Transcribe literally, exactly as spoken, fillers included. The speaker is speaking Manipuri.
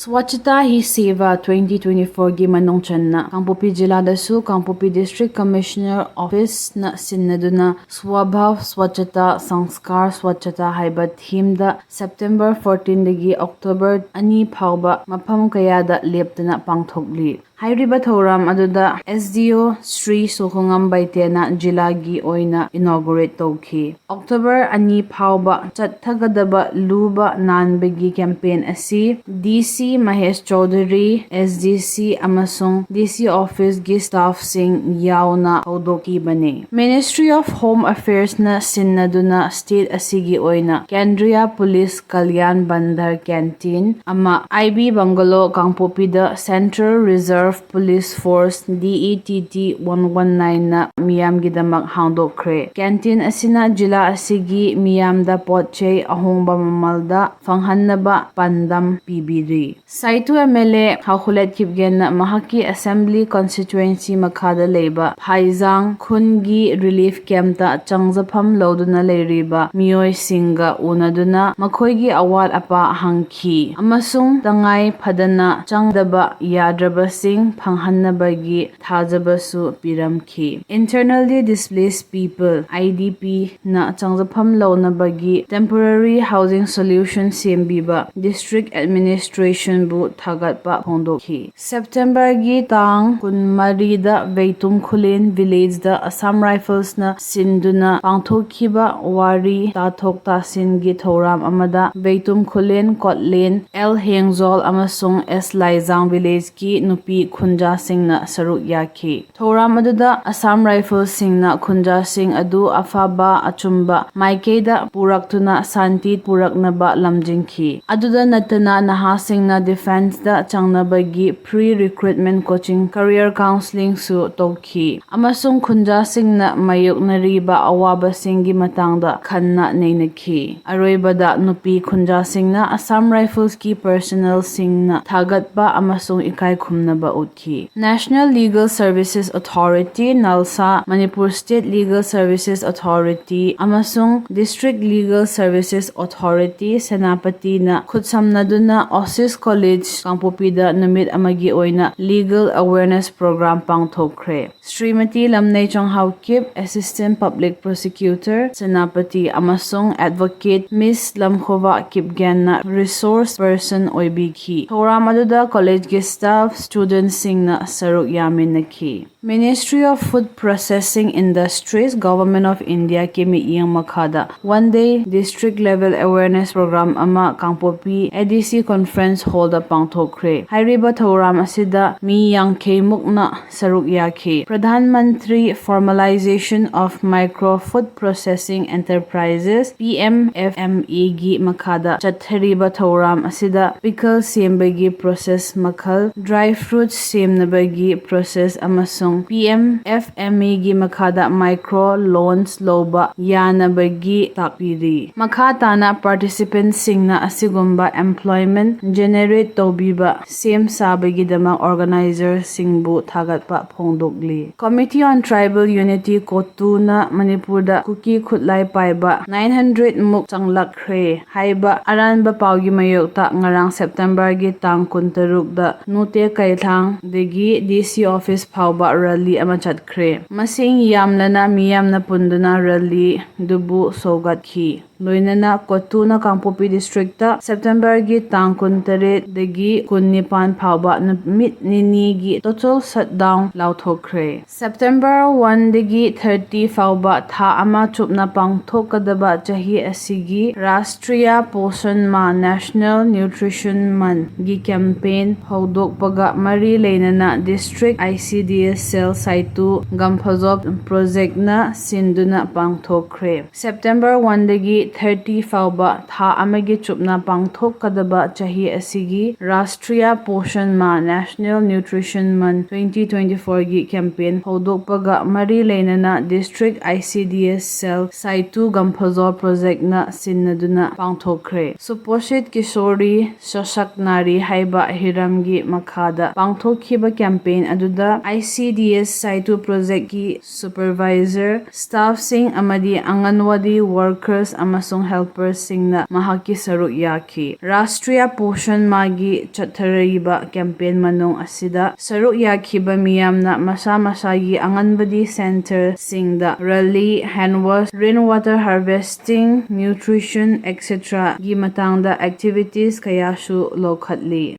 Swachhata Hi Seva twenty twenty-fourꯒꯤ ꯃꯅꯨꯡ ꯆꯟꯅ ꯀꯥꯡꯄꯣꯛꯄꯤ ꯖꯤꯂꯥꯗꯁꯨ ꯀꯥꯡꯄꯣꯛꯄꯤ District Commissioner Officeꯅ ꯁꯤꯟꯅꯗꯨꯅ Swabhav Swachhata Sanskar Swachhata ꯍꯥꯏꯕ themeꯗ September fourteenꯗꯒꯤ October ꯑꯅꯤ ꯐꯥꯎꯕ ꯃꯐꯝ ꯀꯌꯥꯗ ꯂꯦꯞꯇꯅ ꯄꯥꯡꯊꯣꯛꯂꯤ꯫ ꯍꯥꯏꯔꯤꯕ ꯊꯧꯔꯝ ꯑꯗꯨꯗ S D O ꯁ꯭ꯔꯤ ꯁꯣꯈꯣꯉꯝ ꯕꯩꯇꯦꯅ ꯖꯤꯂꯥꯒꯤ ꯑꯣꯏꯅ inaugurate ꯇꯧꯈꯤ꯫ October ꯑꯅꯤ ꯐꯥꯎꯕ ꯆꯠꯊꯒꯗꯕ ꯂꯨꯕ ꯅꯥꯟꯕꯒꯤ campaign ꯑꯁꯤ D C Mahesh Chaudhuri, S D C ꯑꯃꯁꯨꯡ D C officeꯀꯤ staffꯁꯤꯡ ꯌꯥꯎꯅ ꯍꯧꯗꯣꯛꯈꯤꯕꯅꯤ꯫ Ministry of Home Affairsꯅ ꯁꯤꯟꯅꯗꯨꯅ state ꯑꯁꯤꯒꯤ ꯑꯣꯏꯅ Kendriya Police Kalyan Bandhar Canteen ꯑꯃ I B Bungalow ꯀꯥꯡꯄꯣꯛꯄꯤꯗ Central Reserve Police Force D E T T one one nineꯅ ꯃꯤꯌꯥꯝꯒꯤꯗꯃꯛ ꯍꯥꯡꯗꯣꯛꯈ꯭ꯔꯦ꯫ Canteen ꯑꯁꯤꯅ ꯖꯤꯂꯥ ꯑꯁꯤꯒꯤ ꯃꯤꯌꯥꯝꯗ ꯄꯣꯠ ꯆꯩ ꯑꯍꯣꯡꯕ ꯃꯃꯜꯗ ꯐꯪꯍꯟꯅꯕ ꯄꯥꯟꯗꯝ ꯄꯤꯕꯤꯔꯤ꯫ ꯁꯥꯏꯇꯨ M L A ꯍꯥꯎꯈꯨꯂꯦꯠ ꯈꯤꯞꯒꯦꯟꯅ ꯃꯍꯥꯛꯀꯤ assembly constituency ꯃꯈꯥꯗ ꯂꯩꯕ ꯐꯥꯏꯖꯥꯡ ꯈꯨꯟꯒꯤ relief campꯇ ꯆꯪꯖꯐꯝ ꯂꯧꯗꯨꯅ ꯂꯩꯔꯤꯕ ꯃꯤꯑꯣꯏꯁꯤꯡꯒ ꯎꯅꯗꯨꯅ ꯃꯈꯣꯏꯒꯤ ꯑꯋꯥꯠ ꯑꯄꯥ ꯍꯪꯈꯤ ꯑꯃꯁꯨꯡ ꯇꯉꯥꯏ ꯐꯗꯅ ꯆꯪꯗꯕ ꯌꯥꯗ꯭ꯔꯕꯁꯤꯡ ꯐꯪꯍꯟꯅꯕꯒꯤ ꯊꯥꯖꯕꯁꯨ ꯄꯤꯔꯝꯈꯤ꯫ Internally Displaced People, I D P, ꯅ ꯆꯪꯖꯐꯝ ꯂꯧꯅꯕꯒꯤ temporary housing solution ꯁꯦꯝꯕꯤꯕ district administrationꯕꯨ ꯊꯥꯒꯠꯄ ꯐꯣꯡꯗꯣꯛꯈꯤ꯫ Septemberꯒꯤ ꯇꯥꯡ ꯀꯨꯟꯃꯔꯤꯗ ꯕꯩꯇꯨꯝ ꯈꯨꯂꯦꯟ villageꯗ Assam Riflesꯅ ꯁꯤꯟꯗꯨꯅ ꯄꯥꯡꯊꯣꯛꯈꯤꯕ ꯋꯥꯔꯤ ꯇꯥꯊꯣꯛ ꯇꯥꯁꯤꯟꯒꯤ ꯊꯧꯔꯝ ꯑꯃꯗ ꯕꯩꯇꯨꯝ ꯈꯨꯂꯦꯟ, ꯀꯣꯠꯂꯦꯟ, L ꯍꯦꯡꯖꯣꯜ ꯑꯃꯁꯨꯡ S ꯂꯥꯏꯖꯥꯡ villageꯀꯤ ꯅꯨꯄꯤ ꯈꯨꯟꯖꯥꯁꯤꯡꯅ ꯁꯔꯨꯛ ꯌꯥꯈꯤ꯫ ꯊꯧꯔꯝ ꯑꯗꯨꯗ Assam Riflesꯁꯤꯡꯅ ꯈꯨꯟꯖꯥꯁꯤꯡ ꯑꯗꯨ ꯑꯐꯕ ꯑꯆꯨꯝꯕ ꯃꯥꯏꯀꯩꯗ ꯄꯨꯔꯛꯇꯨꯅ ꯁꯥꯟꯇꯤ ꯄꯨꯔꯛꯅꯕ ꯂꯝꯖꯤꯡꯈꯤ꯫ ꯑꯗꯨꯗ ꯅꯠꯇꯅ ꯅꯍꯥꯁꯤꯡꯅ defenceꯗ ꯆꯪꯅꯕꯒꯤ free recruitment coaching, career counselingꯁꯨ ꯇꯧꯈꯤ ꯑꯃꯁꯨꯡ ꯈꯨꯟꯖꯥꯁꯤꯡꯅ ꯃꯥꯌꯣꯛꯅꯔꯤꯕ ꯑꯋꯥꯕꯁꯤꯡꯒꯤ ꯃꯇꯥꯡꯗ ꯈꯟꯅ ꯅꯩꯅꯈꯤ꯫ ꯑꯔꯣꯏꯕꯗ ꯅꯨꯄꯤ ꯈꯨꯟꯖꯥꯁꯤꯡꯅ Assam Riflesꯀꯤ personnelꯁꯤꯡꯅ ꯊꯥꯒꯠꯄ ꯑꯃꯁꯨꯡ ꯏꯀꯥꯏ ꯈꯨꯝꯅꯕ ꯎꯠꯈꯤ꯫ National Legal Services Authority, ꯅꯜꯁꯥ, Manipur State Legal Services Authority ꯑꯃꯁꯨꯡ District Legal Services Authority, ꯁꯦꯅꯥꯄꯇꯤꯅ ꯈꯨꯠꯁꯝꯅꯗꯨꯅ ꯑꯣꯁꯤꯁ ꯀꯣꯂꯦꯖ ꯀꯥꯡꯄꯣꯛꯄꯤꯗ ꯅꯨꯃꯤꯠ ꯑꯃꯒꯤ ꯑꯣꯏꯅ Legal Awareness Program ꯄꯥꯡꯊꯣꯛꯈ꯭ꯔꯦ꯫ Shrimati ꯂꯝꯅꯩ ꯆꯣꯡꯍꯥꯎꯀꯤꯞ, Assistant Public Prosecutor, Senapati, ꯑꯃꯁꯨꯡ Advocate Miss ꯂꯝꯈꯣꯕꯥ ꯀꯤꯞꯒꯦꯟꯅ Resource Person ꯑꯣꯏꯕꯤꯈꯤ꯫ ꯊꯧꯔꯝ ꯑꯗꯨꯗ ꯀꯣꯂꯦꯖꯀꯤ staff, studentꯁꯤꯡꯅ ꯁꯔꯨꯛ ꯌꯥꯃꯤꯟꯅꯈꯤ꯫ Ministry of Food Processing Industries, Government of Indiaꯒꯤ ꯃꯤꯠꯌꯦꯡ ꯃꯈꯥꯗ One Day District Level Awareness Program ꯑꯃ ꯀꯥꯡꯄꯣꯛꯄꯤ ADC Conference Hallꯗ ꯄꯥꯡꯊꯣꯛꯈ꯭ꯔꯦ꯫ ꯍꯥꯏꯔꯤꯕ ꯊꯧꯔꯝ ꯑꯁꯤꯗ ꯃꯤ ꯌꯥꯡꯈꯩ ꯃꯨꯛꯅ ꯁꯔꯨꯛ ꯌꯥꯈꯤ꯫ Pradhan Mantri Formalization of Micro Food Processing Enterprises, PMFMEꯒꯤ ꯃꯈꯥꯗ ꯆꯠꯊꯔꯤꯕ ꯊꯧꯔꯝ ꯑꯁꯤꯗ pickle ꯁꯦꯝꯕꯒꯤ process ꯃꯈꯜ, dry fruits ꯁꯦꯝꯅꯕꯒꯤ process ꯑꯃꯁꯨꯡ PMFMEꯒꯤ ꯃꯈꯥꯗ micro loans ꯂꯧꯕ ꯌꯥꯅꯕꯒꯤ ꯇꯥꯛꯄꯤꯔꯤ꯫ ꯃꯈꯥ ꯇꯥꯅ participantꯁꯤꯡꯅ ꯑꯁꯤꯒꯨꯝꯕ employment generate ꯇꯧꯕꯤꯕ ꯁꯦꯝ ꯁꯥꯕꯒꯤꯗꯃꯛ organizerꯁꯤꯡꯕꯨ ꯊꯥꯒꯠꯄ ꯐꯣꯡꯗꯣꯛꯂꯤ꯫ Committee on Tribal Unity, COTUꯅ ꯃꯅꯤꯄꯨꯔꯗ ꯀꯨꯀꯤ ꯈꯨꯠꯂꯥꯏ ꯄꯥꯏꯕ nine hundred ꯃꯨꯛ ꯆꯪꯂꯛꯈ꯭ꯔꯦ ꯍꯥꯏꯕ ꯑꯔꯥꯟꯕ ꯄꯥꯎꯒꯤ ꯃꯥꯌꯣꯛꯇ ꯉꯔꯥꯡ Septemberꯒꯤ ꯇꯥꯡ ꯀꯨꯟꯇꯔꯨꯛꯇ ꯅꯨꯇꯦ ꯀꯩꯊꯥꯡꯗꯒꯤ DC office ꯐꯥꯎꯕ rally ꯑꯃ ꯆꯠꯈ꯭ꯔꯦ꯫ ꯃꯁꯤꯡ ꯌꯥꯝꯂꯅ ꯃꯤꯌꯥꯝꯅ ꯄꯨꯟꯗꯨꯅ rallyꯗꯨꯕꯨ ꯁꯧꯒꯠꯈꯤ꯫ ꯂꯣꯏꯅꯅ COTUꯅ ꯀꯥꯡꯄꯣꯛꯄꯤ districtꯇ Septemberꯒꯤ ꯇꯥꯡ ꯀꯨꯟꯇꯔꯦꯠꯇꯒꯤ ꯀꯨꯟꯅꯤꯄꯥꯟ ꯐꯥꯎꯕ ꯅꯨꯃꯤꯠ ꯅꯤꯅꯤꯒꯤ total shutdown ꯂꯥꯎꯊꯣꯛꯈ꯭ꯔꯦ꯫ September oneꯗꯒꯤ thirty ꯐꯥꯎꯕ ꯊꯥ ꯑꯃ ꯆꯨꯞꯅ ꯄꯥꯡꯊꯣꯛꯀꯗꯕ ꯆꯍꯤ ꯑꯁꯤꯒꯤ Rashtriya Poshan Maah, National Nutrition Monthꯒꯤ campaign ꯍꯧꯗꯣꯛꯄꯒ ꯃꯔꯤ ꯂꯩꯅꯅ district ICDS cell Saitu Gamphajok projectꯅ ꯁꯤꯟꯗꯨꯅ ꯄꯥꯡꯊꯣꯛꯈ꯭ꯔꯦ꯫ September oneꯗꯒꯤ ꯊꯥꯔꯇꯤ ꯐꯥꯎꯕ ꯊꯥ ꯑꯃꯒꯤ ꯆꯨꯞꯅ ꯄꯥꯡꯊꯣꯛꯀꯗꯕ ꯆꯍꯤ ꯑꯁꯤꯒꯤ ꯔꯥꯁꯇ꯭ꯔꯤꯌꯥ ꯄꯣꯁꯟ ꯃꯥ National Nutrition Month twenty twenty-four ꯒꯤ campaign ꯍꯧꯗꯣꯛꯄꯒ ꯃꯔꯤ ꯂꯩꯅꯅ district I C D S cell Saitu Gamphajol project ꯅ ꯁꯤꯟꯅꯗꯨꯅ ꯄꯥꯡꯊꯣꯛꯈ꯭ꯔꯦ꯫ ꯁꯨꯄꯣꯁꯤꯠ ꯀꯤꯁꯣꯔꯤ ꯁꯣꯁꯛ ꯅꯥꯔꯤ ꯍꯥꯏꯕ ꯍꯤꯔꯝꯒꯤ ꯃꯈꯥꯗ ꯄꯥꯡꯊꯣꯛꯈꯤꯕ campaign ꯑꯗꯨꯗ I C D S Saitu project ꯀꯤ supervisor, staff ꯁꯤꯡ ꯑꯃꯗꯤ ꯑꯪꯒꯟꯋꯥꯗꯤ workers ꯑꯃꯁꯨꯡ helpers ꯁꯤꯡꯅ ꯃꯍꯥꯛꯀꯤ ꯁꯔꯨꯛ ꯌꯥꯈꯤ꯫ ꯔꯥꯁꯇ꯭ꯔꯤꯌꯥ ꯄꯣꯁꯟ ꯃꯥꯒꯤ ꯆꯠꯊꯔꯤꯕ campaign ꯃꯅꯨꯡ ꯑꯁꯤꯗ ꯁꯔꯨꯛ ꯌꯥꯈꯤꯕ ꯃꯤꯌꯥꯝꯅ ꯃꯁꯥ ꯃꯁꯥꯒꯤ ꯑꯪꯒꯟꯋꯥꯗꯤ center ꯁꯤꯡꯗ rally, hand wash, rain water harvesting, nutrition, et cetera ꯒꯤ ꯃꯇꯥꯡꯗ activities ꯀꯌꯥꯁꯨ ꯂꯧꯈꯠꯂꯤ꯫